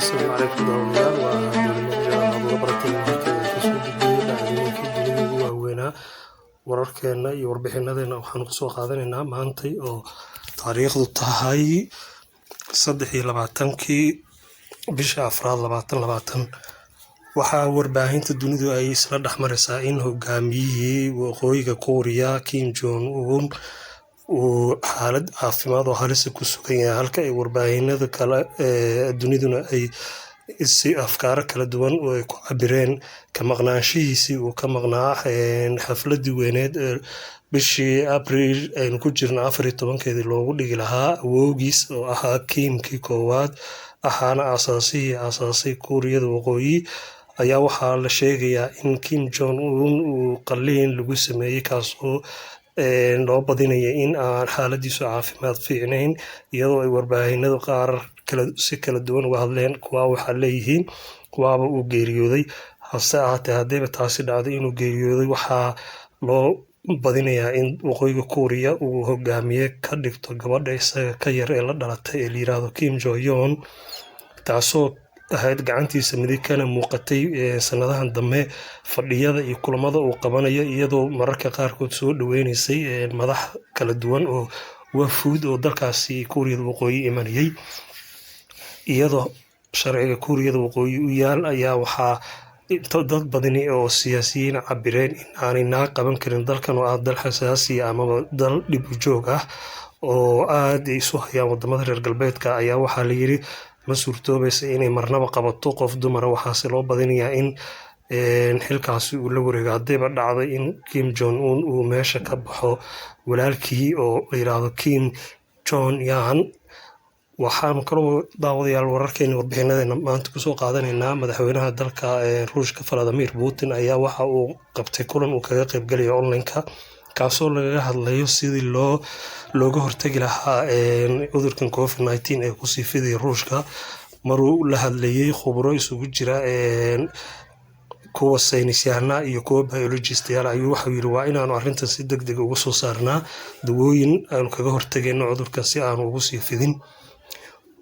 Asalaamu calaykum daawadayaal, waa Dowladnimo aad uga barateen horteeda kasoo gudbiyo dhacdooyinkii dunida ugu waaweynaa. Wararkeena iyo warbixinadeena waxaanu kusoo qaadanaynaa maantay oo taariikhdu tahay 23-kii bisha afraad 2020. Waxaa warbaahinta dunidu ay isla dhexmaraysaa in hogaamiyihii Waqooyiga Kuuriya Kim Jong Un uu xaalad caafimaad oo halisa ku sugan yahay, halka ay warbaahinada kale ee duniduna ay si afkaaro kala duwan oo ay ku cabireen ka maqnaanshihiisii uu ka maqnaa xafladii weyneed ee bishii Abriil aynu ku jirna 14-keedii loogu dhigi lahaa awowgiis oo ahaa Kimkii koowaad, ahaana aasaasihii aasaasay Kuuriyada Waqooyi. Ayaa waxaa la sheegayaa in Kim Jong Un uu qalliin lagu sameeyey, kaasoo loo badinaya in aan xaaladiisu caafimaad fiicnayn, iyadoo ay warbaahinadu qaar si kala duwan uga hadleen. Kuwa waxaa leeyihiin waaba uu geeriyooday. Hase ahaatee, haddiiba taasi dhacday inuu geeriyooday, waxaa loo badinayaa in Waqooyiga Kuuriya uu hogaamiye ka dhigto gabadha isaga ka yar ee la dhalatay ee la yiraahdo Kim Jong Un, taasoo ahayd gacantiisa midig kana muuqatay sanadahan dambe fadhiyada iyo kulamada uu qabanayo, iyadoo mararka qaarkood soo dhaweynaysay madax kala duwan oo wafuud oo dalkaasi Kuuriyada Waqooyi imanayay. Iyadoo sharciga Kuuriyada Waqooyi u yaal ayaa waxaa dad badani oo siyaasiyiin cabireen in aanay naag qaban karin dalkan oo ah dal xasaasiya amaba dal dhib u joog ah oo aad ay isu hayaan wadamada reer galbeedka. Ayaa waxaa la yiri ma suurtoobaysa inay marnaba qabato qof dumara. Waxaase loo badinayaa in xilkaasi uu la wareego, haddiiba dhacday in Kim Jong Un uu meesha ka baxo, walaalkii oo la yiraahdo Kim Jong Yan. Waxaanu kaloo, daawadayaal, wararkeena warbixinadeena maanta kusoo qaadanaynaa madaxweynaha dalka Ruushka Vladimir Putin ayaa waxa uu qabtay kulan uu kaga qaybgalayo online-ka, kaasoo lagaga hadlayo sidii looga hortagi lahaa cudurkan COVID-19 ee kusii fidaya Ruushka. Maruu la hadlayay khubro isugu jira kuwa saynisyahana iyo kuwa biologistayaal ayuu waxau yiri waa inaanu arrintan si deg deg uga soo saarnaa dawooyin aanu kaga hortagayno cudurkan si aanu ugu sii fidin.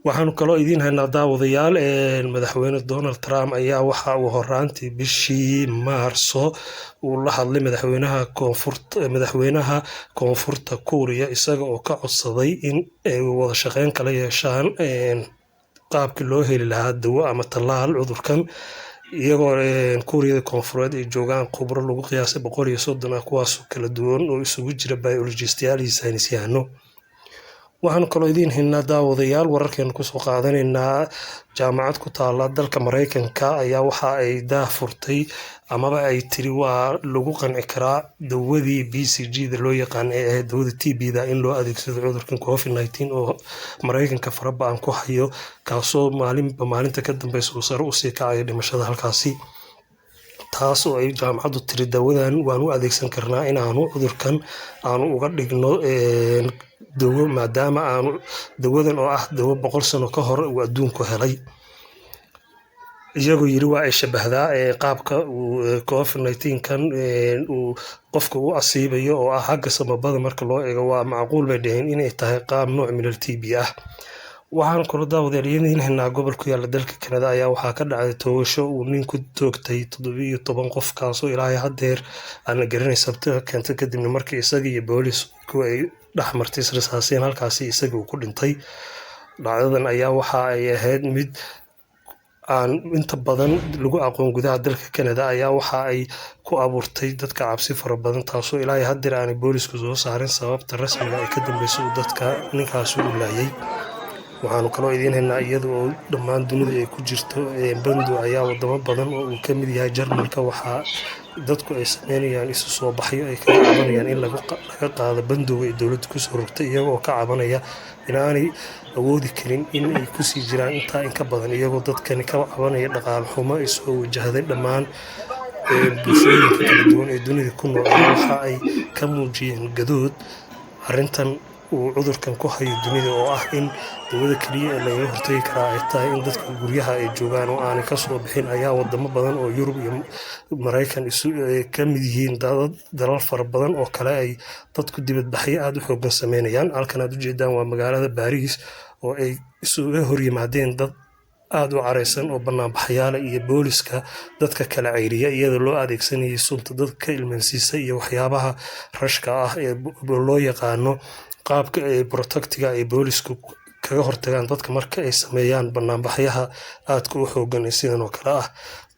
Waxaanu kaloo idiin haynaa, daawadayaal, madaxweyne Donald Trump ayaa waxa uu horaantii bishii Maarso uu la hadlay madaxweynaha Koonfurta Kuuriya, isaga oo ka codsaday in ay wada shaqeyn kala yeeshaan qaabkii loo heli lahaa dawo ama tallaal cudurkan, iyagoo Kuuriyada Koonfureed ay joogaan khubro lagu qiyaasay 130 ah, kuwaasoo kala duwan oo isugu jira biologistayaal iyo saynisyahano. Waxaanu kaloo idiin haynaa, daawadayaal, wararkeenu kusoo qaadanaynaa jaamacad ku taala dalka Mareykanka ayaa waxa ay daah furtay amaba ay tiri waa lagu qanci karaa dawadii BCG da loo yaqaan ee ahayd dawada TB da in loo adeegsado cudurkan COVID-19 oo Mareykanka fara ba'an ku hayo, kaasoo maalinba maalinta ka dambeysa uu sare usii kacayo dhimashada halkaasi, taas oo ay jaamacaddu tiri dawadan waan u adeegsan karnaa inaanu cudurkan aanu uga dhigno dawo, maadaama aanu dawadan oo ah dawo 100 sano ka hor uu adduunku helay. Iyagoo yiri waa ay shabahdaa qaabka uu COVID-19 kan uu qofka u asiibayo oo ah xagga samabada marka loo eego, waa macquul bay dheheen inay tahay qaab nooc min al TB ah. Waxaan kaloo, daawadayaal, idiin haynaa gobol ku yaala dalka Canada ayaa waxaa ka dhacday toogasho uu nin ku toogtay 17 qof, kaasoo ilaa haddeer aan la garanay sababta keentay, kadibna markii isaga iyo boolisku ay dhex martay israsaaseen, halkaasi isaga uu ku dhintay. Dhacdadan ayaa waxa ay ahayd mid aan inta badan lagu aqoon gudaha dalka Canada, ayaa waxa ay ku abuurtay dadka cabsi fara badan, taasoo ilaa haddeer aanay boolisku soo saarin sababta rasmiga ay ka dambeysay uu dadka ninkaasi u laayay. Waxaanu kaloo idiin haynaa iyada oo dhammaan dunida ay ku jirto bando ayaa wadamo badan oo uu ka mid yahay Jarmalka waxaa dadku ay sameynayaan isu soo baxyo ay kaga cabanayaan in laga qaado bandowga ay dowladda kusoo rogtay, iyagoo ka cabanaya inaanay awoodi karin in ay kusii jiraan intaa in ka badan, iyagoo dadkani ka cabanaya dhaqaale xumo ay soo wajahday dhammaan bulshooyinka kala duwan ee dunida ku nool. Waxa ay ka muujiyeen gadood arrintan uu cudurkan ku hayo dunida, oo ah in dawada keliya ee lagaga hortagi karaa ay tahay in dadka guryaha ay joogaan oo aanay kasoo bixin. Ayaa wadamo badan oo Yurub iyo Maraykan isu ka mid yihiin dalal fara badan oo kale ay dadku dibadbaxyo aada u xoogan sameynayaan. Halkan aad ujeedaan waa magaalada Baariis oo ay isuga horyimaadeen dad aada u careysan oo banaanbaxyaala iyo booliska dadka kala ceyriya, iyadoo loo adeegsanayay sunta dadka ka ilmansiisa iyo waxyaabaha rashka ah ee loo yaqaano qaabka ee protectiga ay boolisku kaga hortagaan dadka marka ay sameeyaan banaanbaxyaha aadka u xoogan ee sidan oo kale ah.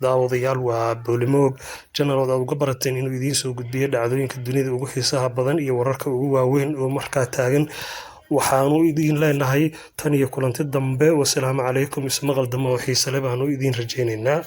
Daawadayaal, waa Boolimoog Channel ood aad uga barateen inuu idiin soo gudbiyo dhacdooyinka dunida ugu xiisaha badan iyo wararka ugu waaweyn oo markaa taagan. Waxaanu idiin leenahay tan iyo kulanti dambe, wasalaamu calaykum. Ismaqal dambe oo xiise leh baanu idiin rajaynaynaa.